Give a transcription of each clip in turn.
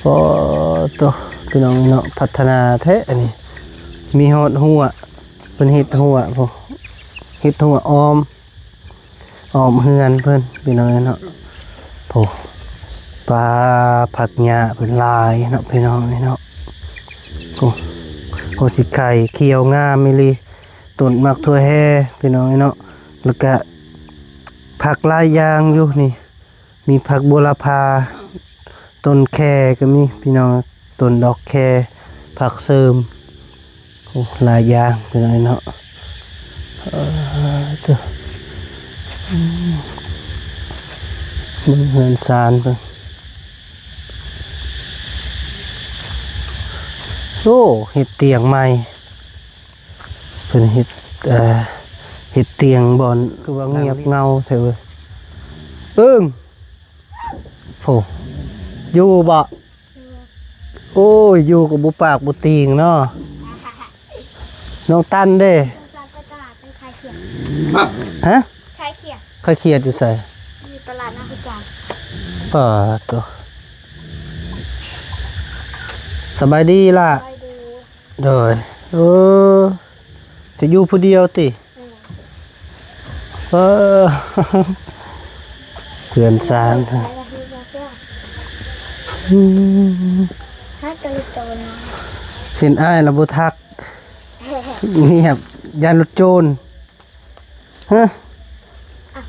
ໂອ້ໂຕ ພີ່ນ້ອງເນາະ ພັດທະນາແທ້ອັນນີ້ ມີຮອດຮົ້ວ ເພິ່ນເຮັດຮົ້ວພຸ້ນ ເຮັດຮົ້ວອ້ອມ ອ້ອມເຮືອນເພິ່ນ ພີ່ນ້ອງເນາະ ໂອ້ ປາ ຜັກຫຍ້າເພິ່ນຫຼາຍເນາະ ພີ່ນ້ອງເນາະ ໂອ້ ໂອ້ ຊິໄຂ່ຂຽວງາມອີ່ຫຼີ ຕົ້ນໝາກຖົ່ວແຮ່ ພີ່ນ້ອງເນາະ ແລ້ວກະຜັກຫຼາຍຢ່າງຢູ່ນີ້ ມີຜັກບົວລະພາ ຕົ້ນແຄກໍມີພີ່ນ້ອງ ຕົ້ນດອກແຄ ຜັກເສີມ ໂອ້ ຫຼາຍຢ່າງພີ່ນ້ອງເນາະ ເອີ ເດີ ອືມ ເບິ່ງເຮືອນຊານເພິ່ນ ໂອ້ ເຮັດຕຽງໃໝ່ ເພິ່ນເຮັດ ເອີ ເຮັດຕຽງບ່ອນ ຄືວ່າງຽບເຫງົາແທ້ເວີຍ ເອີງ ໂອ້ ຢູ່ບໍ່? ໂອ້ຍ ຢູ່ກໍບໍ່ປາກບໍ່ຕີງເນາະ ນ້ອງຕັນເດ້? ນ້ອງຕັນໄປຕະຫຼາດໄປຂາຍຂຽດ ຮະ? ຂາຍຂຽດ ຂາຍຂຽດຢູ່ໃສ? ຢູ່ຕະຫຼາດນາພິກາ ປາໂຕ ສະບາຍດີລະ ສະບາຍດີ ໂດຍ ເອີ ຈະຢູ່ຜູ້ດຽວຕິ? ເອີ ເພື່ອນຊານ ອືມ ເຫັນອ້າຍລະບໍ່ທັກ ງຽບ ຢ້ານລົດໂຈນ ຮະ ອ່ະ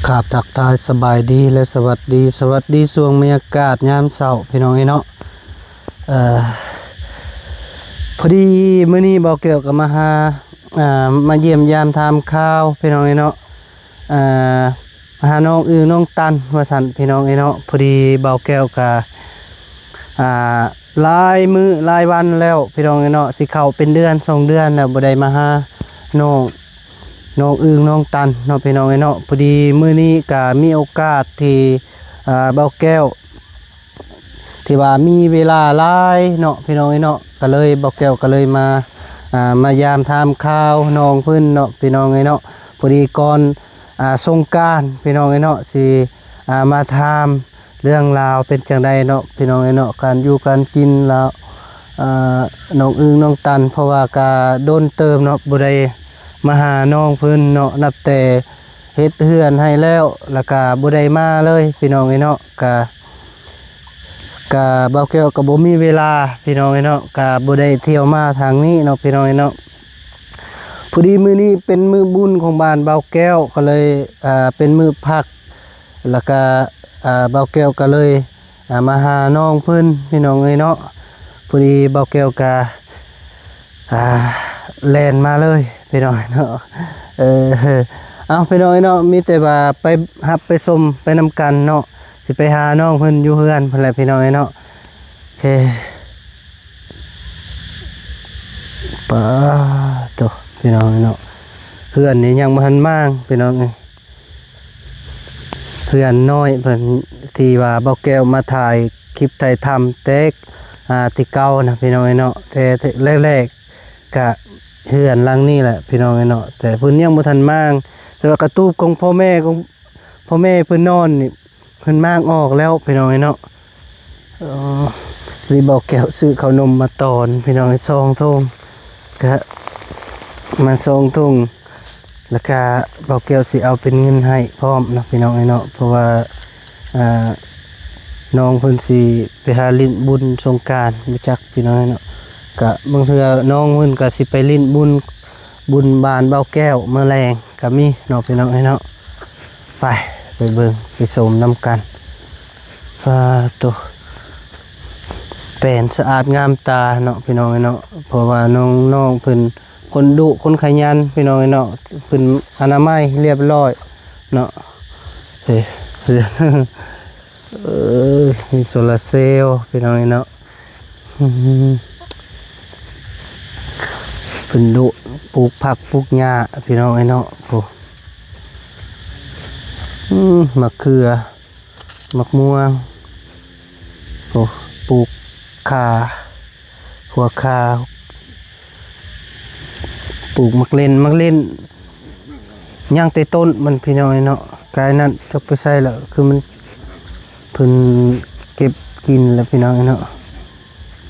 ຄັບ ທັກທາຍສະບາຍດີ ແລະ ສະຫວັດດີ ສະຫວັດດີຊ່ວງບັນຍາກາດຍາມເຊົ້າ ພີ່ນ້ອງເອີຍເນາະ ເອີ ພໍດີມື້ນີ້ບ່າວແກ້ວກໍມາຫາ ອ່າ ມາຢ້ຽມຢາມຖາມຂ່າວ ພີ່ນ້ອງເອີຍເນາະ ອ່າ ມາຫານ້ອງອຶ່ງນ້ອງຕັນວ່າຊັ້ນ ພີ່ນ້ອງເອີຍເນາະ ພໍດີບ່າວແກ້ວກໍ ອ່າ ຫຼາຍມື້ຫຼາຍວັນແລ້ວ ພີ່ນ້ອງເອີຍເນາະ ຊິເຂົ້າເປັນເດືອນສອງເດືອນແລ້ວ ບໍ່ໄດ້ມາຫານ້ອງ ນ້ອງອຶ່ງນ້ອງຕັນເນາະ ພີ່ນ້ອງເອີຍເນາະ ພໍດີມື້ນີ້ກະມີໂອກາດທີ່ ອ່າ ບ່າວແກ້ວ ທີ່ວ່າມີເວລາຫຼາຍເນາະ ພີ່ນ້ອງເອີຍເນາະ ກະເລີຍ ບ່າວແກ້ວກະເລີຍມາ ອ່າ ມາຢາມຖາມຂ່າວນ້ອງເພິ່ນເນາະ ພີ່ນ້ອງເອີຍເນາະ ພໍດີກ່ອນ ອ່າ ສົງການ ພີ່ນ້ອງເອີຍເນາະ ຊິ ອ່າ ມາຖາມ ເລື່ອງລາວເປັນຈັ່ງໃດເນາະ ພີ່ນ້ອງເອີຍເນາະ ການຢູ່ການກິນລາວ ເອີ ນ້ອງອຶ່ງນ້ອງຕັນ ເພາະວ່າກະດົນເຕີບເນາະ ບໍ່ໄດ້ມາຫານ້ອງເພິ່ນເນາະ ນັບແຕ່ເຮັດເຮືອນໃຫ້ແລ້ວ ແລ້ວກະບໍ່ໄດ້ມາເລີຍ ພີ່ນ້ອງເອີຍເນາະ ກະ ກະບ່າວແກ້ວກະບໍ່ມີເວລາ ພີ່ນ້ອງເອີຍເນາະ ກະບໍ່ໄດ້ທ່ຽວມາທາງນີ້ເນາະ ພີ່ນ້ອງເອີຍເນາະ ພໍດີມື້ນີ້ເປັນມື້ບຸນຂອງບ້ານບ່າວແກ້ວ ກະເລີຍ ເປັນມື້ພັກ ແລ້ວກະ ອ່າ ບ່າວແກ້ວກະເລີຍ ອ່າ ມາຫານ້ອງເພິ່ນ ພີ່ນ້ອງເອີຍເນາະ ພໍດີບ່າວແກ້ວກະ ອ່າ ແລ່ນມາເລີຍ ພີ່ນ້ອງເນາະ ເອີ ເອົາ ພີ່ນ້ອງເອີຍເນາະ ມີແຕ່ວ່າໄປຮັບໄປຊົມໄປນຳກັນເນາະ ຊິໄປຫານ້ອງເພິ່ນຢູ່ເຮືອນພຸ້ນແຫຼະ ພີ່ນ້ອງເອີຍເນາະ ໂອເຄ ປາໂຕ ພີ່ນ້ອງເນາະ ເຮືອນນີ້ຍັງບໍ່ທັນມ້າງ ພີ່ນ້ອງເອີຍ ເຮືອນນ້ອຍເພິ່ນ ທີ່ວ່າບ່າວແກ້ວມາຖ່າຍຄລິບຖ່າຍທຳແຕ່ ອ່າ ແຕ່ເກົ່ານະ ພີ່ນ້ອງເນາະ ແຕ່ແລກໆ ກະເຮືອນຫຼັງນີ້ແຫຼະ ພີ່ນ້ອງເນາະ ແຕ່ເພິ່ນຍັງບໍ່ທັນມ້າງ ແຕ່ວ່າກະຕູບຂອງພໍ່ແມ່ ຂອງພໍ່ແມ່ເພິ່ນນອນນີ້ ເພິ່ນມ້າງອອກແລ້ວ ພີ່ນ້ອງເນາະ ເອີ ນີ້ບ່າວແກ້ວຊື້ເຂົ້າໜົມມາຕອນ ພີ່ນ້ອງ ສອງຖົງ ກະມາສອງຖົງ ແລ້ວກະບ່າວແກ້ວຊິເອົາເປັນເງິນໃຫ້ພ້ອມເນາະ ພີ່ນ້ອງເນາະ ເພາະວ່າ ອ່າ ນ້ອງເພິ່ນຊິໄປຫາຫຼິ້ນບຸນສົງການ ບໍ່ຈັກ ພີ່ນ້ອງເນາະ ກະບາງເທື່ອນ້ອງເພິ່ນກະຊິໄປຫຼິ້ນບຸນ ບຸນບ້ານບ່າວແກ້ວມື້ແລງກະມີເນາະ ພີ່ນ້ອງເນາະ ໄປ ໄປເບິ່ງໄປຊົມນຳກັນ ປາໂຕ ແປນສະອາດງາມຕາເນາະ ພີ່ນ້ອງເນາະ ເພາະວ່ານ້ອງໆເພິ່ນຄົນດຸຄົນຂະຫຍັນ ພີ່ນ້ອງເນາະ ເພິ່ນອະນາໄມຮຽບຮ້ອຍເນາະ ເອີ ເອີ ມີໂຊລາເຊວ ພີ່ນ້ອງເນາະ ອືມ ເພິ່ນດຸ ປູກຜັກປູກຫຍ້າ ພີ່ນ້ອງເອີຍເນາະ ໂອ້ ອືມ ໝາກເຂືອ ໝາກມ່ວງ ໂອ້ ປູກຂ່າ ຫົວຂ່າ ປູກໝາກເລັ່ນ ໝາກເລັ່ນ ຍັງແຕ່ຕົ້ນມັນພີ່ນ້ອງເອີຍເນາະ ກາຍນັ້ນຈັກໄປໃສລະ ຄືມັນ ເພິ່ນເກັບກິນລະພີ່ນ້ອງເອີຍເນາະ.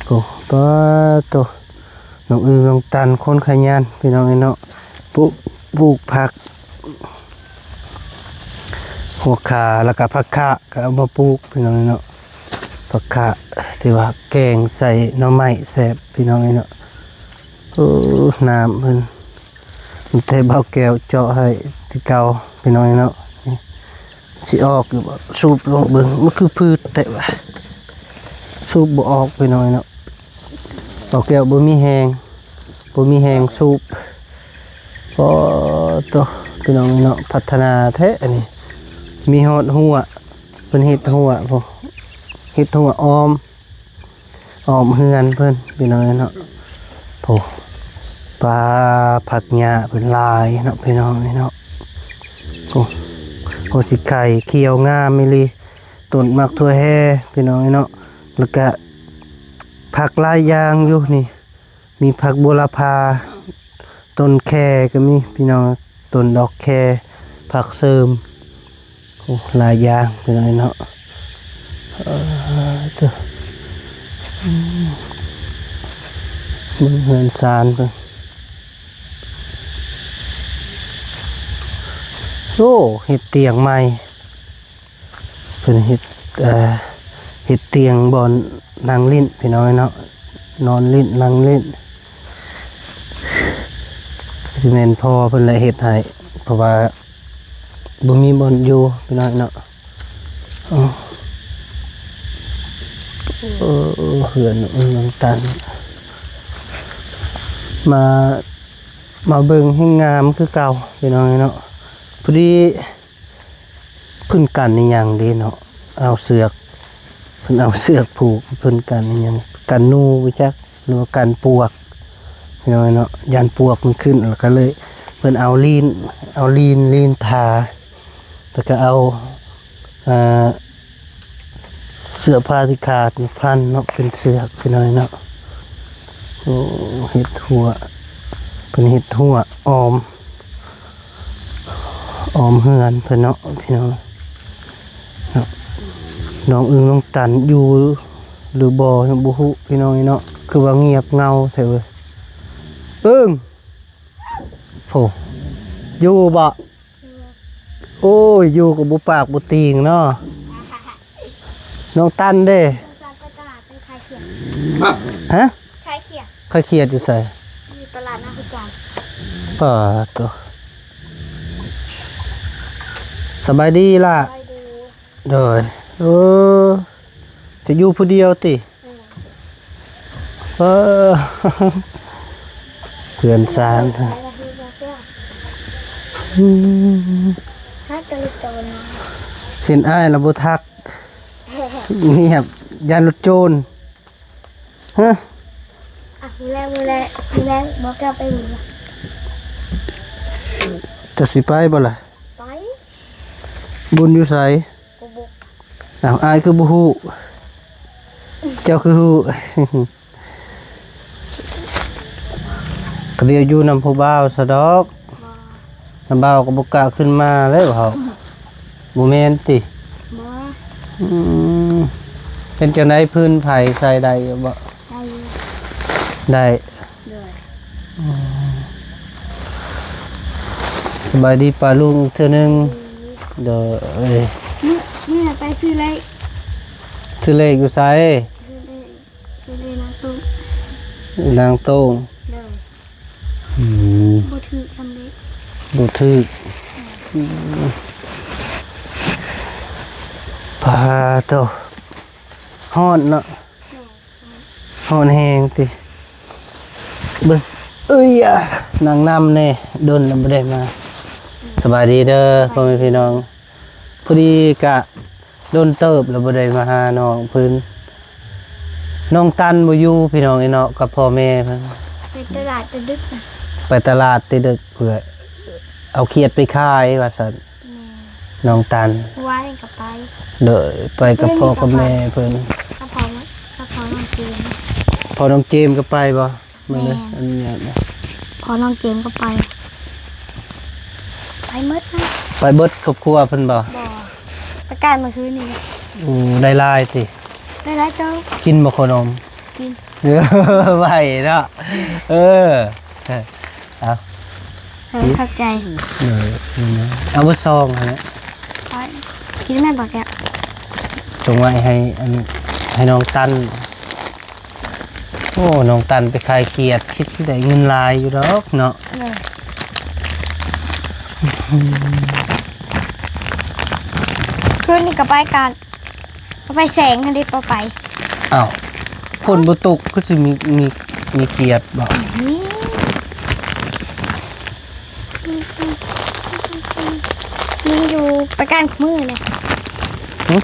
ໂອ້ ປາໂຕ ນ້ອງອຶ່ງນ້ອງຕັນ ຄົນຂະຫຍັນພີ່ນ້ອງເອີຍເນາະ ປູກ ປູກຜັກ ຫົວຂ່າ ແລ້ວກະຜັກຂະ ກໍເອົາມາປູກພີ່ນ້ອງເນາະ. ຜັກຂະ ທີ່ວ່າແກງໃສ່ໜໍ່ໄມ້ແຊບພີ່ນ້ອງເນາະ. ໂອ້ ນ້ຳເພິ່ນ ແຕ່ບ່າວແກ້ວເຈາະໃຫ້ຄືເກົ່າພີ່ນ້ອງເນາະ. ນີ້ ຊິອອກຢູ່ບໍ່? ສູບລອງເບິ່ງ ມັນຄືພືດແທ້ວະ ສູບບໍ່ອອກພີ່ນ້ອງເນາະ. ບ່າວແກ້ວບໍ່ມີແຮງ ບໍ່ມີແຮງສູບ. ໂອ້ໂຕ ພີ່ນ້ອງເນາະ ພັດທະນາແທ້ອັນນີ້ ມີຮອດຮົ້ວ ເພິ່ນເຮັດຮົ້ວພຸ້ນ ເຮັດຮົ້ວອ້ອມ ອ້ອມເຮືອນເພິ່ນພີ່ນ້ອງເນາະ. ໂອ້ ປາ ຜັກຫຍ້າເພິ່ນຫຼາຍເນາະພີ່ນ້ອງເນາະ. ໂອ້ ໂອ້ ຊິໄຂ່ຂຽວງາມອີ່ຫຼີ ຕົ້ນໝາກຖົ່ວແຮ່ພີ່ນ້ອງເນາະ. ແລ້ວກະຜັກຫຼາຍຢ່າງຢູ່ນີ້ ມີຜັກບົວລະພາ ຕົ້ນແຄກໍມີພີ່ນ້ອງ ຕົ້ນດອກແຄ ຜັກເສີມ ໂອ້ ຫຼາຍຢ່າງພີ່ນ້ອງເນາະ. ເອີ ເດີ ອືມ ເບິ່ງເຮືອນຊານເພິ່ນ ໂອ້ ເຮັດຕຽງໃໝ່ ເພິ່ນເຮັດ ເອີ ເຮັດຕຽງບ່ອນນັ່ງຫຼິ້ນພີ່ນ້ອງເນາະ ນອນຫຼິ້ນນັ່ງຫຼິ້ນ. ຊິແມ່ນພໍ່ເພິ່ນແຫຼະເຮັດໃຫ້ ເພາະວ່າບໍ່ມີບ່ອນຢູ່ພີ່ນ້ອງເນາະ. ເອີ ເອີ ເຮືອນເມືອງຕັນ ມາ ມາເບິ່ງແຮ່ງງາມຄືເກົ່າພີ່ນ້ອງເນາະ. ພໍດີ ເພິ່ນກັນອີ່ຫຍັງເດ້ເນາະ ເອົາເຊືອກ ເພິ່ນເອົາເຊືອກຜູກ ເພິ່ນກັນອີ່ຫຍັງ ກັນໜູບໍ່ຈັກ ຫຼືວ່າກັນປວກພີ່ນ້ອງເນາະ. ຢ້ານປວກມັນຂຶ້ນ ແລ້ວກໍເລີຍ ເພິ່ນເອົາລີນ ເອົາລີນ ລີນທາ ແລ້ວກໍເອົາ ເອີ ເສື້ອຜ້າທີ່ຂາດພັນເນາະ ເປັນເຊືອກພີ່ນ້ອງເນາະ. ໂອ້ ເຮັດຮົ້ວ ເພິ່ນເຮັດຮົ້ວອ້ອມ ອ້ອມເຮືອນເພິ່ນເນາະພີ່ນ້ອງເນາະ. ນ້ອງອຶ່ງນ້ອງຕັນຢູ່ຫຼືບໍ່ຍັງບໍ່ຮູ້ພີ່ນ້ອງເນາະ ຄືວ່າງຽບເຫງົາແທ້ເວີຍ. ອຶ່ງ ໂອ້ ຢູ່ບໍ່? ໂອ້ຍ ຢູ່ກໍບໍ່ປາກບໍ່ຕີງເນາະ ນ້ອງຕັນເດ້? ນ້ອງຕັນໄປຕະຫຼາດໄປຂາຍຂຽດ ຮະ? ຂາຍຂຽດ ຂາຍຂຽດຢູ່ໃສ? ຢູ່ຕະຫຼາດນາຄູຈານ. ປາໂຕ ສະບາຍດີລະ? ສະບາຍດີ. ໂດຍ ເອີ ຈະຢູ່ຜູ້ດຽວຕິ? ເອີ ເພື່ອນຊານ ອືມ ເຫັນອ້າຍລະບໍ່ທັກ ງຽບ ຢ້ານລົດໂຈນ. ຮະ? ອ່ະ ມື້ແລງ ມື້ແລງ ມື້ແລງບໍ່ກ້າໄປບຸນ. ເຈົ້າຊິໄປບໍ່ລະ? ໄປ. ບຸນຢູ່ໃສ? ບໍ່ ບໍ່. ອ້າວ ອ້າຍຄືບໍ່ຮູ້? ເຈົ້າຄືຮູ້? ກະດຽວຢູ່ນຳຜູ້ບ່າວຊະດອກ. ບໍ່. ນຳບ່າວກໍບໍ່ກ້າຂຶ້ນມາແລ້ວເຮົາ. ບໍ່ແມ່ນຕິ? ບໍ່. ອືມ ເປັນຈັ່ງໃດ ພື້ນໄຜໃສ່ໄດ້ຢູ່ບໍ່? ໄດ້ຢູ່. ໄດ້. ໂດຍ. ອືມ ສະບາຍດີປ້າລຸງອີກເທື່ອໜຶ່ງ. ໂດຍ. ນີ້ ນີ້ໄປຊື້ເລກ. ຊື້ເລກຢູ່ໃສ? ຊື້ເລກ ຢູ່ໃນນາງໂຕ້ງ. ນາງໂຕ້ງ. ໂດຍ. ອືມ ບໍ່ຖືກສ່ຳເດ. ບໍ່ຖືກ. ອືມ ປາໂຕ ຮ້ອນເນາະ. ໂດຍ. ຮ້ອນແຮງຕິ ເບິ່ງ ເອີຍ ອາ ນັ່ງນຳແດ່ ດົນລະບໍ່ໄດ້ມາ. ສະບາຍດີເດີ ສະບາຍດີ ພໍ່ແມ່ພີ່ນ້ອງ. ພໍດີກະດົນເຕີບລະບໍ່ໄດ້ມາຫານ້ອງເພິ່ນ. ນ້ອງຕັນບໍ່ຢູ່ພີ່ນ້ອງເອີຍເນາະ ກັບພໍ່ແມ່ເພິ່ນ ໄປຕະຫຼາດແຕ່ດຶກ. ໄປຕະຫຼາດແຕ່ດຶກ ເພື່ອເອົາຂຽດໄປຂາຍວ່າຊັ້ນ. ແມ່ນ. ນ້ອງຕັນ ວາຍກໍໄປ. ໂດຍ. ໄປກັບພໍ່ກັບແມ່ເພິ່ນ. ກັບພໍ່ ກັບພໍ່ນ້ອງເຈມ. ພໍ່ນ້ອງເຈມກໍໄປບໍ່? ແມ່ນ. ອັນນີ້ນະ ພໍ່ນ້ອງເຈມກໍໄປ. ໄປໝົດນະ ໄປເບິດຄອບຄົວເພິ່ນບໍ່? ບໍ່ ໄປການມື້ຄືນນີ້. ໂອ້ ໄດ້ຫຼາຍຕິ? ໄດ້ຫຼາຍເຕີບ. ກິນບໍ່ເຂົ້າໜົມ? ກິນ. ເອີ ໄວເນາະ. ເອີ ເອົາ ເອີ ຂອບໃຈ. ເອີ ເອົາເບິດຊອງຫັ້ນແຫຼະ. ກິນແມ່ນບໍ່ແກ້ວ? ຈົ່ງໄວ້ໃຫ້ອັນ ໃຫ້ນ້ອງຕັນ. ໂອ້ ນ້ອງຕັນໄປຂາຍກຽດ ຄິດຊິໄດ້ເງິນຫຼາຍຢູ່ດອກເນາະ. ເອີ ຄືນນີ້ກໍໄປການ ກໍໄປແສງຫັ້ນເດ້ ບໍ່ໄປ. ອ້າວ ຝົນບໍ່ຕົກ ຄືຊິມີ ມີ ມີກຽດບໍ່? ອືມ ມີຢູ່ ໄປການຄູ່ມື້ແຫຼະ. ຫຶ?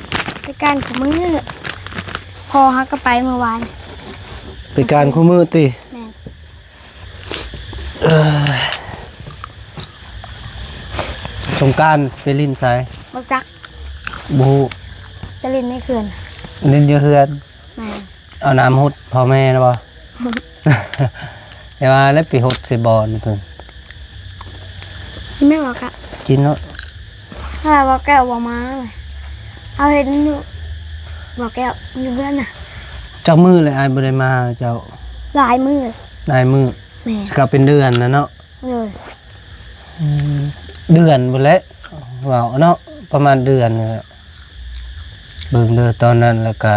ໄປການຄູ່ມື້ ພໍ່ເຮົາກໍໄປມື້ວານ. ໄປການຄູ່ມື້ຕິ? ແມ່ນ. ເອີ ສົງການໄປຫຼິ້ນໃສ? ບໍ່ຈັກ. ບໍ່ຮູ້. ໄປຫຼິ້ນໃນເຂື່ອນ. ຫຼິ້ນຢູ່ເຂື່ອນ? ແມ່ນ. ເອົານ້ຳຫົດພໍ່ແມ່ນະບໍ່? ແຕ່ວ່າແລ້ວໄປຫົດໃສ່ບ່ອນເພິ່ນ. ກິນແມ່ບໍ່ກະ? ກິນເນາະ. ຖ້າບໍ່ແກ້ວບໍ່ມາ ເຮົາເຫັນຢູ່ ບໍ່ແກ້ວຢູ່ເຮືອນນະ. ຈັກມື້ແລ້ວອ້າຍບໍ່ໄດ້ມາຫາເຈົ້າ? ຫຼາຍມື້. ຫຼາຍມື້. ແມ່ນ. ຊິເຂົ້າເປັນເດືອນແລ້ວເນາະ. ໂດຍ. ອືມ ເດືອນພຸ້ນແຫຼະ ເວົ້າເນາະ ປະມານເດືອນນີ້ແຫຼະ. ເບິ່ງເດີ ຕອນນັ້ນ ແລ້ວກະ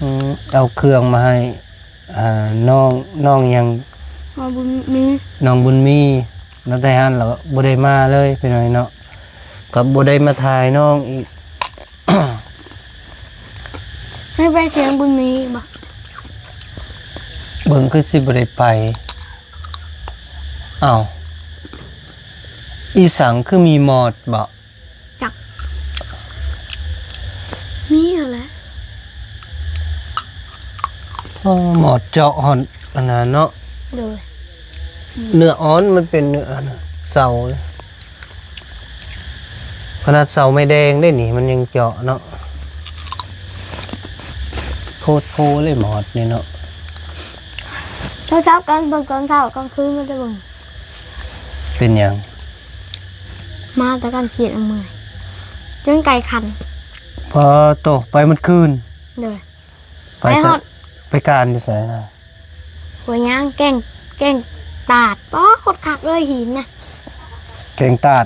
ອືມ ເອົາເຄື່ອງມາໃຫ້ ອ່າ ນ້ອງ ນ້ອງຫຍັງ? ນ້ອງບຸນມີ. ນ້ອງບຸນມີ. ແລ້ວແຕ່ຫັ້ນລະບໍ່ໄດ້ມາເລີຍ ພີ່ນ້ອງເນາະ ກໍບໍ່ໄດ້ມາຖ່າຍນ້ອງອີກ. ໃຫ້ໄປສຽງບຸນມີບໍ່? ເບິ່ງຄືຊິບໍ່ໄດ້ໄປ. ອ້າວ ອີສັງຄືມີມອດບໍ່? ຈັກ ມີຫັ້ນແຫຼະ. ໂອ້ ມອດເຈາະຮອດອັນນັ້ນເນາະ. ໂດຍ. ເນື້ອອ່ອນ ມັນເປັນເນື້ອອັນເສົາ. ຂະໜາດເສົາໄມ້ແດງເດ້ນີ້ ມັນຍັງເຈາະເນາະ. ໂພດໂພເລີຍມອດນີ້ເນາະ. ໂທລະສັບກັນເບິ່ງຕອນເຊົ້າ ກາງຄືນບໍ່ໄດ້ເບິ່ງ. ເປັນຫຍັງ? ມາແຕ່ການກຽດເມື່ອຍ ຈົນໄກ່ຂັນ. ປາໂຕ ໄປໝົດຄືນ. ໂດຍ. ໄປ ໄປຮອດ ໄປການຢູ່ໃສນະ? ຫົວຍາງ ແກ້ງ ແກ້ງຕາດ. ປາ ໂຄດຄັກເລີຍຫີນນະ. ແກ້ງຕາດ.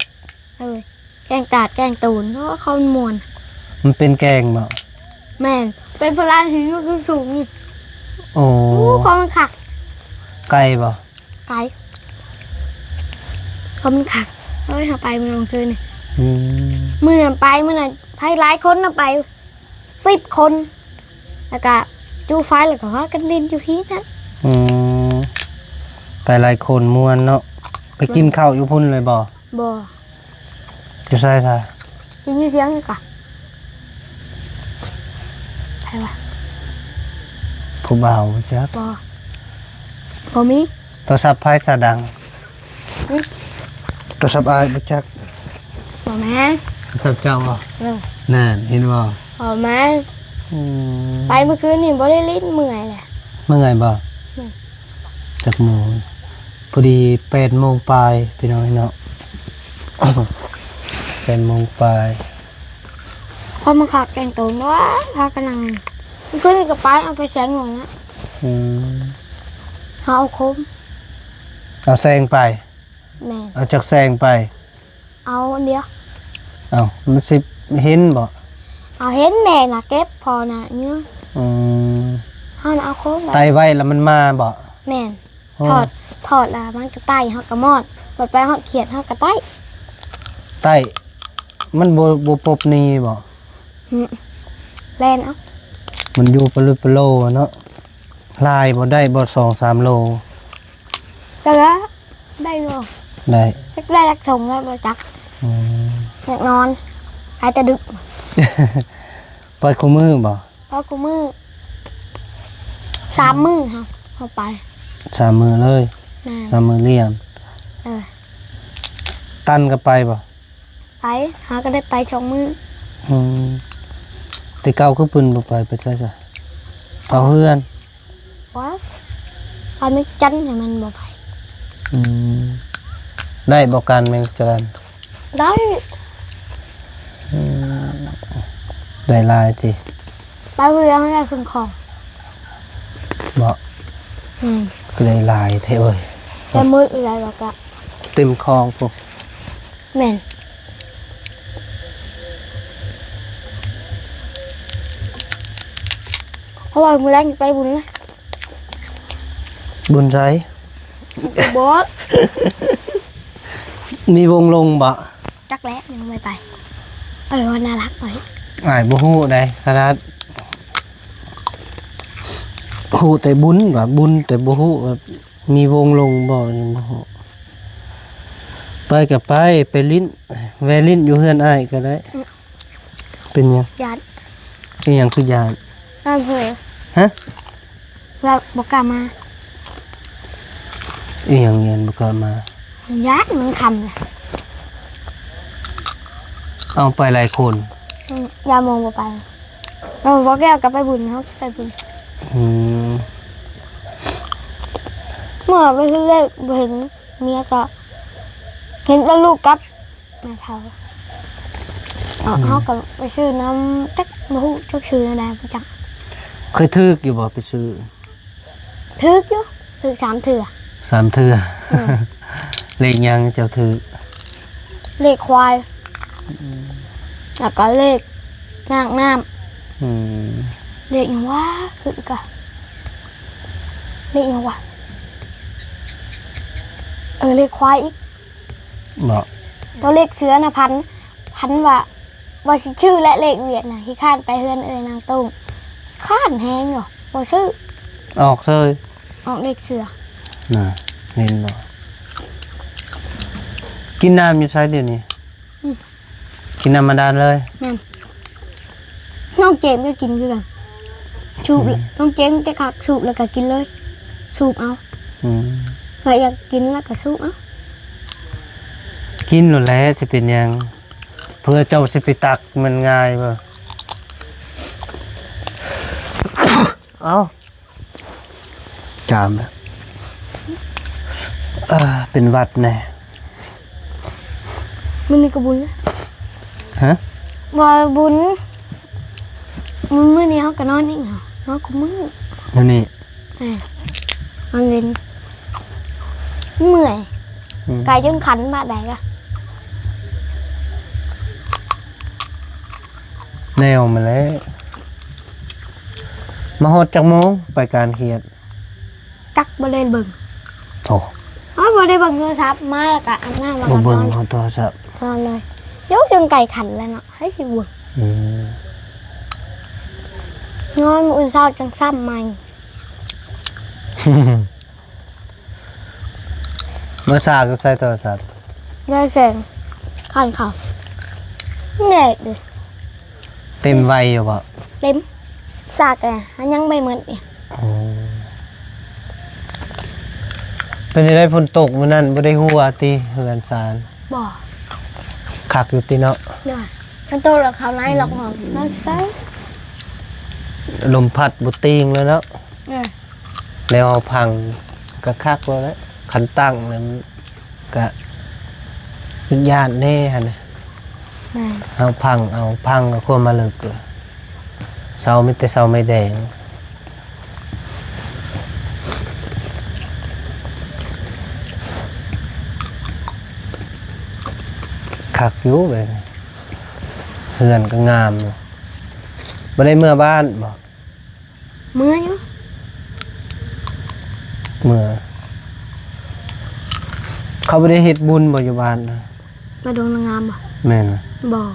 ເອີ ແກ້ງຕາດ ແກ້ງໂຕນ. ໂອ້ ເຂົາມ່ວນ. ມັນເປັນແກ້ງບໍ່? ແມ່ນ ເປັນພະລານຫີນຢູ່ສູງໆນີ້. ໂອ້ ໂອ້ ເຂົາມັນຄັກ. ໄກບໍ່? ໄກ. ເຂົາມັນຄັກ. ເອີຍ ເຮົາໄປມື້ກາງຄືນນີ້. ອືມ ມື້ນັ້ນໄປ ມື້ນັ້ນໄປຫຼາຍຄົນນະ ໄປ ສິບຄົນ ແລ້ວກະຈູ່ໄຟ ແລ້ວກໍພາກັນຫຼິ້ນຢູ່ພີ້ນະ. ອືມ ໄປຫຼາຍຄົນມ່ວນເນາະ. ໄປກິນເຂົ້າຢູ່ພຸ້ນເລີຍບໍ່? ບໍ່. ຢູ່ໃສຊະ? ກິນຢູ່ສຽງນີ້ກະ. ໃຜວະ? ຜູ້ບ່າວບໍ່ຈັກ. ບໍ່ ບໍ່ມີ. ໂທລະສັບໃຜສະດັງ? ຫຶ? ໂທລະສັບອ້າຍບໍ່ຈັກ. ບໍ່ແມ່ນ. ໂທລະສັບເຈົ້າບໍ່? ເອີ ນັ້ນ ເຫັນບໍ່? ບໍ່ແມ່ນ. ອືມ ໄປມື້ຄືນນີ້ບໍ່ໄດ້ຫຼິ້ນ ເມື່ອຍແຫຼະ. ເມື່ອຍບໍ່? ອືມ ຈັກໂມງ? ພໍດີແປດໂມງປາຍ ພີ່ນ້ອງເນາະ. ແປດໂມງປາຍ. ຄົນມັນຄັກແຕ່ງໂຕເນາະ ພາກັນນັ່ງ. ຄືນນີ້ກໍໄປ ເອົາໄປແສງໜ່ວຍນະ. ອືມ ເຮົາເອົາຄົມ ເອົາແສງໄປ. ແມ່ນ. ເອົາຈັກແສງໄປ? ເອົາອັນດຽວ. ເອົ້າ ມັນຊິເຫັນບໍ່? ເອົາ ເຫັນ ແມ່ນະເກັບ ພໍ່ນະເຍອະ. ອືມ ເຮົານະເອົາໂຄມໄປ ໄຕ່ໄວ້ແລ້ວມັນມາບໍ່? ແມ່ນ. ໂອ້ ຖອດ ຖອດລະມັນກະໄຕ່ ເຮົາກະມອດ ບັດໄປຮອດຂຽດເຮົາກະໄຕ່ ໄຕ່ ມັນບໍ່ ບໍ່ປົບໜີບໍ່? ຫຶ ແລ່ນເອົາ. ມັນຢູ່ປະລຶປະໂລເນາະ. ຫຼາຍບໍ່? ໄດ້ບໍ່ ສອງສາມໂລ? ກະໄດ້ຢູ່. ໄດ້ ຈັກໄດ້ຈັກຖົງແລ້ວບໍ່ຈັກ. ອືມ ຢາກນອນ ໄປແຕ່ດຶກ. ໄປຄູ່ມື້ບໍ່? ເພາະຄູ່ມື້ ສາມມື້ເຮົາ ເຮົາໄປ ສາມມື້ເລີຍ. ແມ່ນ ສາມມື້ລ້ຽງ. ເອີ ຕັນກໍໄປບໍ່? ໄປ ເຮົາກໍໄດ້ໄປສອງມື້. ອືມ ແຕ່ເກົ່າຄືເພິ່ນບໍ່ໄປ ໄປໃສຊະ? ເຝົ້າເຮືອນ. ບໍ່ ໄປເມັກຈັນໃຫ້ມັນບໍ່ໄປ. ອືມ ໄດ້ບໍ່ ການແມງຈະລານ? ໄດ້. ອືມ ໄດ້ຫຼາຍຕິ? ໄປເຮືອນໄດ້ເຄິ່ງຄອງ. ບໍ່? ອືມ ກໍໄດ້ຫຼາຍແທ້ເວີຍ. ຈະໝົດເວລາແລ້ວກະ ເຕັມຄອງພຸ້ນ. ແມ່ນ. ເພາະວ່າມື້ແລງໄປບຸນນະ. ບຸນໃສ? ບໍ່ ມີວົງລົງບໍ່? ຈັກແຫຼະ ຍັງບໍ່ໄປ. ເອີ ວ່າໜ້າຮັກໄປ. ອ້າຍບໍ່ຮູ້ໃດ໋ ຂະໜາດຮູ້ແຕ່ບຸນ ວ່າບຸນ ແຕ່ບໍ່ຮູ້ວ່າມີວົງລົງບໍ່ ຍັງບໍ່ຮູ້. ໄປກໍໄປ ໄປຫຼິ້ນ ແວ່ຫຼິ້ນຢູ່ເຮືອນອ້າຍກໍໄດ້. ອືມ ເປັນຫຍັງ? ຢ້ານ. ອີຫຍັງຄືຢ້ານ? ຢ້ານເຜີ. ຮະ? ແບບບໍ່ກ້າມາ. ອີຫຍັງຢ້ານບໍ່ກ້າມາ? ຢ້ານມັນຄ່ຳລະ. ເອົາ ໄປຫຼາຍຄົນ? ອືມ ຢ້ານໂມບໍ່ໄປ. ເອີ ບໍ່ແກ້ວກໍໄປບຸນ ເຮົາໄປບຸນ. ອືມ ເມື່ອໄປຊື້ເລກບໍ່ເຫັນເມຍ ກໍເຫັນແຕ່ລູກກັບ ແມ່ເຖົ້າ. ເອົາ ອືມ ເຮົາກໍໄປຊື້ນຳ ຈັກບໍ່ຮູ້ຈັກຊື່ແນວໃດ ບໍ່ຈັກ. ເຄີຍຖືກຢູ່ບໍ່ໄປຊື້? ຖືກຢູ່ ຖືກສາມເທື່ອ. ສາມເທື່ອ. ເອີ ເລກຫຍັງເຈົ້າຖືກ? ເລກຄວາຍ. ອືມ ແລ້ວກໍເລກນາງນ້ຳ. ອືມ ເລກຫຍັງວະ? ຄືກະ ເລກຫຍັງວະ? ເອີ ເລກຄວາຍອີກ. ບໍ່ ຕົວເລກເສືອນະ ພັນ ພັນວ່າ ວ່າຊິຊື້ແຫຼະ ເລກຫວຽດນະ ຂີ້ຄ້ານໄປເຮືອນເອື້ອຍນາງໂຕ້ງ ຄ້ານແຮງຢູ່ ບໍ່ຊື້. ອອກເສີຍ. ອອກເລກເສືອ. ນະ ເຫັນບໍ່? ກິນນ້ຳຢູ່ໃສດຽວນີ້? ອືມ ກິນນ້ຳບາດານເລີຍ. ແມ່ນ. ນ້ອງເຈມກໍກິນຄືກັນ. ສູບ ອືມ ນ້ອງເຈມແຕ່ຄັກ ສູບແລ້ວກໍກິນເລີຍ. ສູບເອົາ. ອືມ ວ່າຢາກກິນແລ້ວກໍສູບເອົາ. ກິນໂລດແຫຼະ ຊິເປັນຫຍັງ? ເພື່ອເຈົ້າຊິໄປຕັກ ມັນງ່າຍບໍ່? ເອົ້າ ຈາມແລ້ວ ເອີ ເປັນຫວັດແດ່. ມື້ນີ້ກໍບຸນ. ຮະ? ບໍ່ບຸນ. ມື້ນີ້ເຮົາກໍນອນອີກເນາະ ນອນຄູ່ມື້. ມື້ນີ້? ເອີ ນອນເວັນ. ເມື່ອຍ. ອືມ ກາຍຈົນຂັນບາດໃດກະ ແນວມາແລ້ວ. ມາຮອດຈັກໂມງ? ໄປການຂຽດ. ຈັກ ບໍ່ໄດ້ເບິ່ງ. ໂອ້ ເຮົາບໍ່ໄດ້ເບິ່ງໂທລະສັບ. ມາແລ້ວກະອາບນ້ຳ ແລ້ວກະ ບໍ່ເບິ່ງ ນອນ ໂທລະສັບ ນອນເລີຍ. ໂຍ ຈົນໄກ່ຂັນແລ້ວເນາະ ໃຜຊິເບິ່ງ. ອືມ ນອນມື້ອື່ນເຊົ້າຈັ່ງຊ້ຳໃໝ່. ມາສາກຢູ່ໃສໂທລະສັບ? ໄດ້ແສງ ຂັນເຂົ້າ. ແດດເດ. ເຕັມໄວຢູ່ບໍ່? ເຕັມ. ສາກແຕ່ຍັງບໍ່ໝົດນີ້. ໂອ້ ເປັນຈັ່ງໃດ ຝົນຕົກມື້ນັ້ນບໍ່ໄດ້ຮົ່ວຕິເຮືອນຊານ? ບໍ່. ຄັກຢູ່ຕິເນາະ? ໂດຍ. ມັນຕົກແລ້ວເຂົ້າໃນລັອກຫ້ອງ ນອນໃສ. ລົມພັດບໍ່ຕີງເລີຍເນາະ? ເອີ. ແນວເຮົາພັງກໍຄັກແລ້ວແຫຼະ ຄັນຕັ້ງນັ້ນ ກະຢ້ານແດ່ຫັ້ນນະ. ແມ່ນ. ເຮົາພັງເອົາ ພັງເອົາຄວາມມາເລິກ ເສົາມີແຕ່ເສົາໄມ້ແດງ. ຄັກຢູ່ເວີຍ ເຮືອນກໍງາມຢູ່. ບໍ່ໄດ້ເມືອບ້ານບໍ່? ເມືອຢູ່. ເມືອ. ເຂົາບໍ່ໄດ້ເຮັດບຸນບໍ່ຢູ່ບ້ານນະ? ມາດົງນາງາມບໍ່? ແມ່ນ. ບໍ່.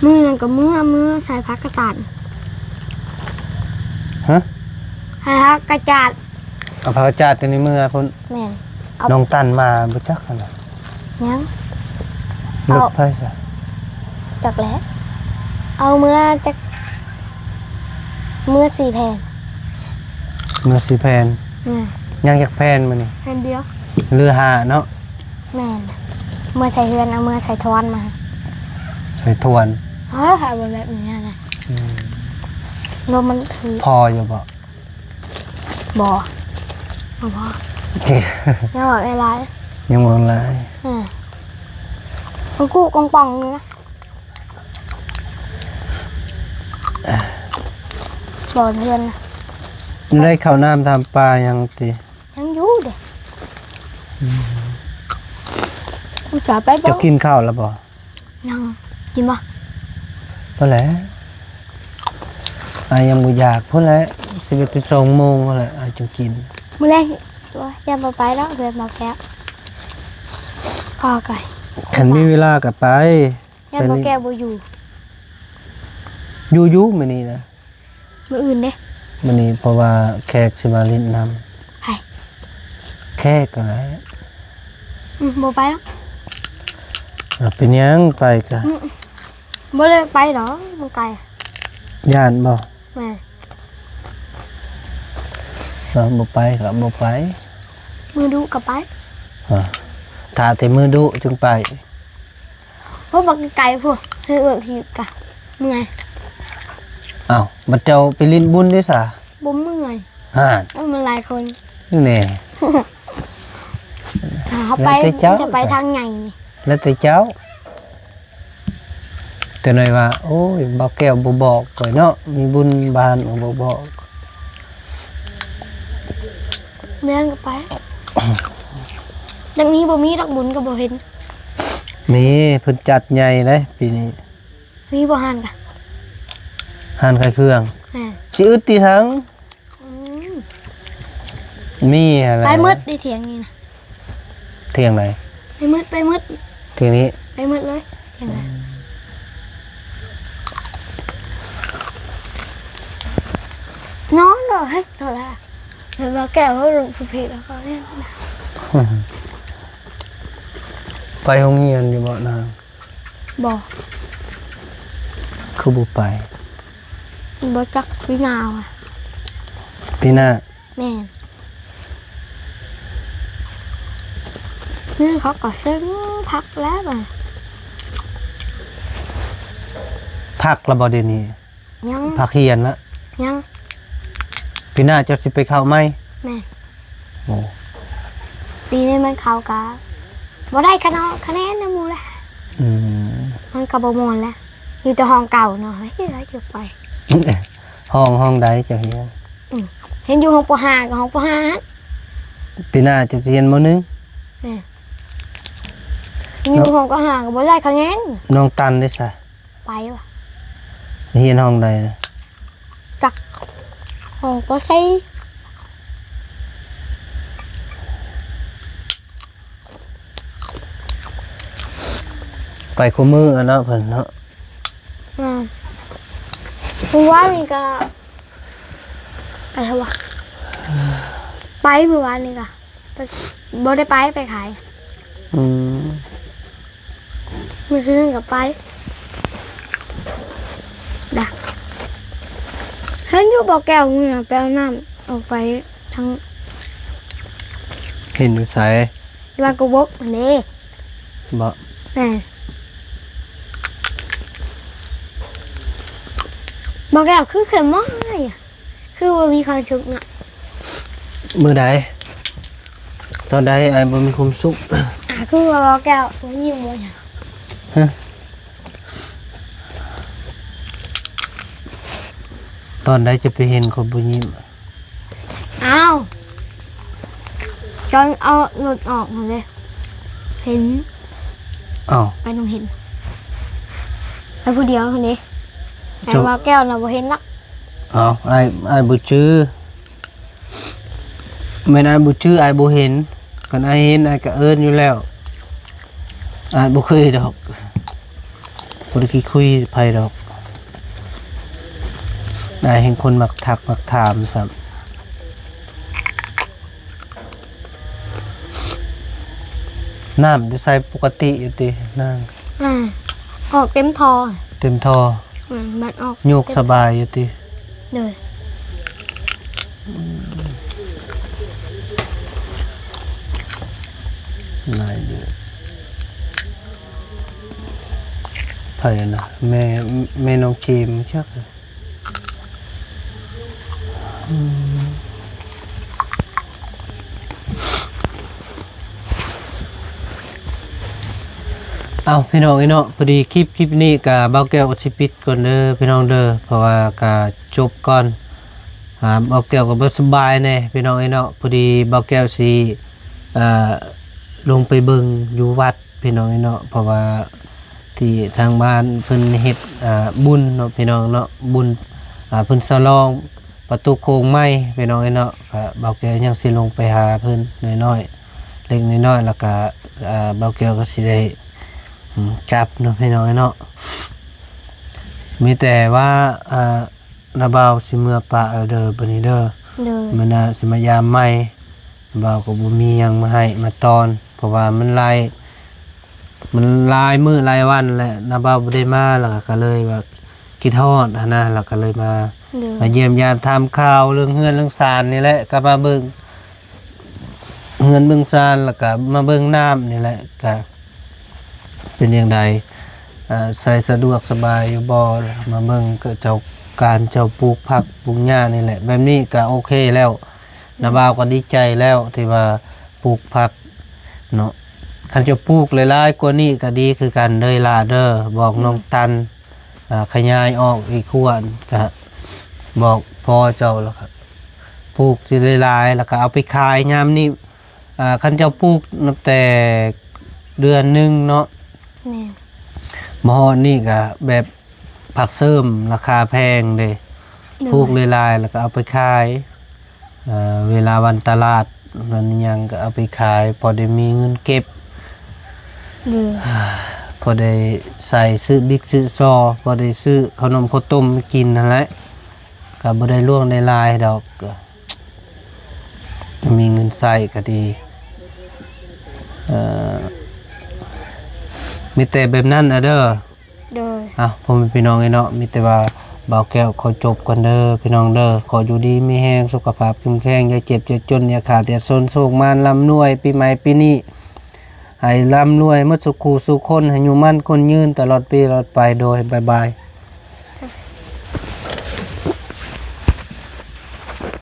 ມື້ນັ້ນກໍເມືອ ເມືອໃສ່ຜັກກະຈາດ. ຮະ? ໃສ່ຜັກກະຈາດ. ເອົາຜັກກະຈາດຕົວນີ້ເມືອພຸ້ນ. ແມ່ນ. ເອົາ ນ້ອງຕັນມາບໍ່ຈັກຫັ້ນນະ. ຍັງ. ລົດໃຜຊະ? ຈັກແຫຼະ. ເອົາເມືອຈັກ ເມືອສີ່ແຜ່ນ. ເມືອສີ່ແຜ່ນ. ແມ່ນ. ຍັງຈັກແຜ່ນມື້ນີ້? ແຜ່ນດຽວ. ເຫຼືອຫ້າເນາະ. ແມ່ນ. ເມືອໃສ່ເຮືອນ ເອົາເມືອໃສ່ທວນມາ. ໃສ່ທວນ. ເອີ ໃສ່ແບບນີ້ນະ. ອືມ. ລົມມັນຖືກ. ພໍຢູ່ບໍ່? ບໍ່ ເອົາບໍ່ ຍັງເວົ້າຫຼາຍໆ ຍັງເວົ້າຫຼາຍ ເອີ ກຸ້ງໆ ປ່ອງໆ ນີ້ນະ ບໍ່ເທື່ອນນະ ໄດ້ເຂົ້ານ້ຳທຳປາຫຍັງຕິ? ຍັງຢູ່ເດ້ ອືມ ອຸດສ່າໄປບໍ່ ເຈົ້າກິນເຂົ້າແລ້ວບໍ່? ຍັງ ກິນບໍ່? ພໍແລ້ວ ອ້າຍຍັງບໍ່ຢາກ ພຸ້ນແຫຼະ ສິບເອັດ ສິບສອງໂມງພຸ້ນແຫຼະ ອ້າຍຈຶ່ງກິນ ມື້ແລງ ໂອ້ຍ ຢ້ານບໍ່ໄປດອກ ເຮືອນບໍ່ແກ້ວ ພໍໄກ ຄັນມີເວລາກໍໄປ ຢ້ານບໍ່ແກ້ວບໍ່ຢູ່ ຢູ່ໆ ມື້ນີ້ນະ ມື້ອື່ນເດ້ ມື້ນີ້ ເພາະວ່າແຂກຊິມາຫຼິ້ນນຳ ໃຜ? ແຂກຫັ້ນແຫຼະ ອືມ ບໍ່ໄປດອກ ເອົາ ເປັນຫຍັງໄປກະ ອືມ ບໍ່ໄດ້ໄປດອກ ມັນໄກ ຢ້ານບໍ່? ແມ່ນ ເອີ ບໍ່ໄປກະບໍ່ໄປ ມື້ດຸກະໄປ ເອີ ຖ້າແຕ່ມື້ດຸຈຶ່ງໄປ. ໂອ້ ບັກໄກພຸ້ນ ເຮັດເວີກທີ່ກະເມື່ອຍ ອ້າວ ບັດເຈົ້າໄປຫຼິ້ນບຸນເດ້ສະ ບໍ່ເມື່ອຍ ຫັ້ນ ເອີ ມັນຫຼາຍຄົນ ນີ້ແນ່ ຖ້າເຮົາໄປ ແລ້ວແຕ່ເຈົ້າ ມັນຈະໄປທາງໃຫຍ່ນີ້ ແລ້ວແຕ່ເຈົ້າ ແຕ່ໜ້ອຍວ່າ ໂອ້ຍ ບ່າວແກ້ວບໍ່ບອກຂ້ອຍເນາະ ມີບຸນບ້ານກໍບໍ່ບອກ ແມ່ນກໍໄປ ຈັກມີບໍ່ມີດອກ ບຸນກໍບໍ່ເຫັນ ມີ ເພິ່ນຈັດໃຫຍ່ເດ້ປີນີ້ ມີບໍ່ຮ້ານກະ ຮ້ານຂາຍເຄື່ອງ ແມ່ນ ຊິອຶດຕິສັງ ອືມ ມີຫັ້ນແຫຼະ ໄປໝົດໃນຖຽງນີ້ນະ ຖຽງໃດ? ໄປໝົດ ໄປໝົດ ຖຽງນີ້ ໄປໝົດເລີຍ ຖຽງໃດ? ນອນເດີ ເຮີ້ຍ ໂດດລະ ແລ້ວວ່າແກ້ວລົງສຸເພດແລ້ວກໍເລີຍ ໄປໂຮງຮຽນຢູ່ບໍ່ນາງ? ບໍ່ ຄືບໍ່ໄປ? ບໍ່ຈັກ ປີໜ້າວ່າ ປີໜ້າ ແມ່ນ ນີ້ເຂົາກໍເຊິ່ງພັກແລ້ວບາດ ພັກລະບໍ່ດຽວນີ້? ຍັງ ພັກຮຽນລະ ຍັງ ປີໜ້າເຈົ້າຊິໄປເຂົ້າໃໝ່? ແມ່ນ ໂອ້ ປີນີ້ມັນເຂົ້າກະບໍ່ໄດ້ຄະເນາະ ຄະແນນນຳໝູ່ແຫຼະ ອືມ ມັນກະບໍ່ມ່ວນແຫຼະ ຢູ່ແຕ່ຫ້ອງເກົ່າເນາະ ເຮີ້ຍ ຈະໄປ ຫ້ອງ ຫ້ອງໃດເຈົ້າຮຽນ? ອືມ ຮຽນຢູ່ຫ້ອງ ປໍຫ້າ ກັບຫ້ອງ ປໍຫ້າ ຫັ້ນ ປີໜ້າເຈົ້າຊິຮຽນ ມໍໜຶ່ງ ແມ່ນ ຮຽນຢູ່ຫ້ອງ ປໍຫ້າ ກໍບໍ່ໄດ້ຄະແນນ ນ້ອງຕັນເດ້ສະ? ໄປວະ ຮຽນຫ້ອງໃດນະ? ຈັກ ຫ້ອງປໍສີ່ ໄປຄູ່ມື້ຫັ້ນເນາະ ເພິ່ນເນາະ ອືມ ມື້ວານນີ້ກະ ໄປຫາວະ ໄປມື້ວານນີ້ກະ ໄປ ບໍ່ໄດ້ໄປ ໄປຂາຍ ອືມ ມື້ຄືນກໍໄປ ດະ ເຫັນຢູ່ບໍ່ແກ້ວ ມື້ນັ້ນໄປເອົານ້ຳ ອອກໄປທາງ ເຫັນຢູ່ໃສ? ທີ່ວ່າກະບົກຫັ້ນເດ້ ບໍ່ ແມ່ນ ບໍ່ແກ້ວຄືເຂັ້ມມາກ ຄືບໍ່ມີຄວາມສຸກເນາະ ມື້ໃດ? ຕອນໃດອ້າຍບໍ່ມີຄວາມສຸກ? ອ່າ ຄືວ່າບໍ່ແກ້ວບໍ່ຍິ້ມບໍ່ຫຍັງ ຮະ? ຕອນໃດຈະໄປເຫັນຄົນບໍ່ຍິ້ມ? ອ້າວ ຕອນເອົາລົດອອກຫັ້ນເດ້ ເຫັນ ອ້າວ ໄປໂຮງຮຽນ ໄປຜູ້ດຽວຫັ້ນເດ້ ແຕ່ວ່າແກ້ວນະບໍ່ເຫັນລະ ອ້າວ ອ້າຍ ອ້າຍບໍ່ຈື່ ແມ່ນອ້າຍບໍ່ຈື່ ອ້າຍບໍ່ເຫັນ ຄັນອ້າຍເຫັນ ອ້າຍກະເອີ້ນຢູ່ແລ້ວ ອ້າຍບໍ່ເຄີຍດອກ ບໍ່ໄດ້ຂີ້ຄຸຍໃຜດອກ ອ້າຍແຮ່ງຄົນມັກທັກມັກຖາມຊ້ຳ ນ້ຳໄດ້ໃຊ້ປົກກະຕິຢູ່ຕິນາງ? ອືມ ອອກເຕັມທໍ່ ເຕັມທໍ່ ອືມ ມັນອອກ ໂຍກສະບາຍຢູ່ຕິ? ໂດຍ ຫຼາຍເດືອນ ໃຜນະ ແມ່ ແມ່ນ້ອງເຈມຈັກ ອືມ ເອົາ ພີ່ນ້ອງເອີຍເນາະ, ພໍດີຄລິບ ຄລິບນີ້ກະບ່າວແກ້ວກໍຊິປິດກ່ອນເດີພີ່ນ້ອງເດີ, ເພາະວ່າກະຈົບກ່ອນ. ອ່າ ບ່າວແກ້ວກໍບໍ່ສະບາຍແດ່ພີ່ນ້ອງເອີຍເນາະ, ພໍດີບ່າວແກ້ວຊິ ອ່າ ລົງໄປເບິ່ງຢູ່ວັດພີ່ນ້ອງເອີຍເນາະ, ເພາະວ່າທີ່ທາງບ້ານເພິ່ນເຮັດ ອ່າ ບຸນເນາະພີ່ນ້ອງເນາະ, ບຸນ ອ່າ ເພິ່ນສະຫຼອງປະຕູໂຂງໃໝ່ພີ່ນ້ອງເອີຍເນາະ. ກະບ່າວແກ້ວຍັງຊິລົງໄປຫາເພິ່ນໜ້ອຍໆ ເລັກໆ ນ້ອຍໆ ແລ້ວກະ ອ່າ ບ່າວແກ້ວກໍຊິໄດ້ ອືມ ກັບເນາະພີ່ນ້ອງເນາະ. ມີແຕ່ວ່າ ອ່າ ນ້າບ່າວຊິເມືອປະແລ້ວເດີ ບັດນີ້ເດີ. ໂດຍ ມື້ໜ້າຊິມາຢາມໃໝ່, ນ້າບ່າວກໍບໍ່ມີຫຍັງມາໃຫ້ມາຕ້ອນ ເພາະວ່າມັນຫຼາຍ ມັນຫຼາຍມື້ຫຼາຍວັນແລ້ວ ນ້າບ່າວບໍ່ໄດ້ມາ, ແລ້ວກໍເລີຍວ່າຄິດຮອດຫັ້ນນະ, ແລ້ວກໍເລີຍມາ ໂດຍ ມາຢ້ຽມຢາມຖາມຂ່າວເລື່ອງເຮືອນເລື່ອງຊານນີ້ແຫຼະ, ກໍມາເບິ່ງ ເຮືອນເບິ່ງຊານ ແລ້ວກະມາເບິ່ງນ້ຳນີ້ແຫຼະ, ກະເປັນຈັ່ງໃດ ເອີ ໃຊ້ສະດວກສະບາຍຢູ່ບໍ່? ມາເບິ່ງເຈົ້າການເຈົ້າປູກຜັກປູກຫຍ້ານີ້ແຫຼະ, ແບບນີ້ກະໂອເຄແລ້ວ. ໂດຍ ນ້າບ່າວກໍດີໃຈແລ້ວທີ່ວ່າປູກຜັກເນາະ, ຄັນເຈົ້າປູກຫຼາຍໆກວ່ານີ້ກະດີຄືກັນເດີຫຼ້າເດີ. ບອກ ໂດຍ ນ້ອງຕັນ ອ່າ ຂະຫຍາຍອອກອີກຂົວ ກະບອກພໍ່ເຈົ້າ ແລ້ວກະປູກຊິຫຼາຍໆ ແລ້ວກະເອົາໄປຂາຍຍາມນີ້. ອ່າ ຄັນເຈົ້າປູກນັບແຕ່ເດືອນໜຶ່ງເນາະ, ແມ່ນ ມາຮອດນີ້ກະແບບຜັກເສີມລາຄາແພງເດ້. ໂດຍ ປູກຫຼາຍໆ ແລ້ວກະເອົາໄປຂາຍ ເອີ ເວລາວັນຕະຫຼາດ ມັນຫຍັງກໍເອົາໄປຂາຍ ພໍໄດ້ມີເງິນເກັບ ໂດຍ ພໍໄດ້ໃຊ້ຊື້ບິກຊື້ຊໍ ພໍໄດ້ຊື້ເຂົ້າໜົມເຂົ້າຕົ້ມກິນຫັ້ນແຫຼະ, ກໍບໍ່ໄດ້ຫຼວງໄດ້ຫຼາຍດອກ, ກໍມີເງິນໃຊ້ກໍດີ. ເອີ ມີແຕ່ແບບນັ້ນນະເດີ. ໂດຍ ເອົາ ພໍ່ແມ່ພີ່ນ້ອງເອີຍເນາະ, ມີແຕ່ວ່າບ່າວແກ້ວຂໍຈົບກ່ອນເດີພີ່ນ້ອງເດີ. ຂໍຢູ່ດີມີແຮງ ສຸຂະພາບເຂັ້ມແຂງ, ຢ່າເຈັບຢ່າຈົນ ຢ່າຂາດຢ່າຊົນ, ໂຊກໝານລ່ຳລວຍ ປີໃໝ່ປີນີ້ໃຫ້ລ່ຳລວຍໝົດສູ່ຄູ່ສູ່ຄົນ, ໃຫ້ຢູ່ໝັ້ນຄົນຍືນຕະຫຼອດປີຕະຫຼອດໄປ. ໂດຍ ບາຍບາຍ.